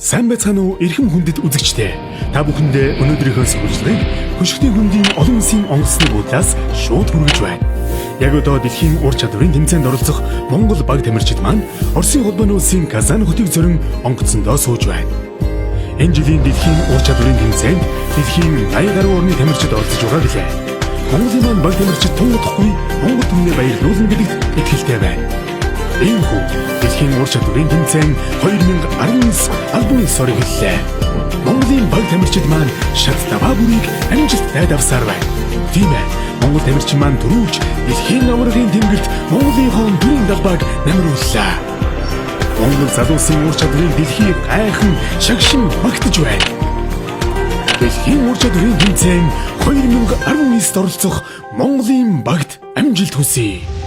Сайн байцгаана уу, эрхэм хүндэт үзэгчдээ. Та бүхэндээ өнөөдрийнхөө сурвалжлагыг хөшигтэй хөндийн олон улсын онгоцны буудлаас шууд хүргэж байна. Яг одоо дэлхийн ур чадварын тэмцээнд оролцох Монгол баг тамирчид маань Оросын холбооны улсын Казан хотыг зорин онгоцондоо сууж байна. Энэ жилийн дэлхийн ур чадварын тэмцээнд дэлхийн 80 гаруй орны тамирчид оролцож байгаа билээ. Монголын маань баг тамирчид тун удахгүй Монгол түмнээ баярлуулна гэдэгт итгэлтэй байна. Иймхүү дэлхийн ур чадварын тэмцээн 2019 албан ёсоор эхэллээ. Монголын баг тамирчид маань шат даваа бүрийг амжилттай давсаар байна. Тийм ээ. Монгол тамирчин маань түрүүлж дэлхийн аваргын тэнгэрт Монголынхоо төрийн далбааг намрууллаа. Монгол залуусын ур чадварыг дэлхий гайхан шагшин магтаж байна. Дэлхийн ур чадварын тэмцээн 2019-д оролцох Монголын багт амжилт хүсье.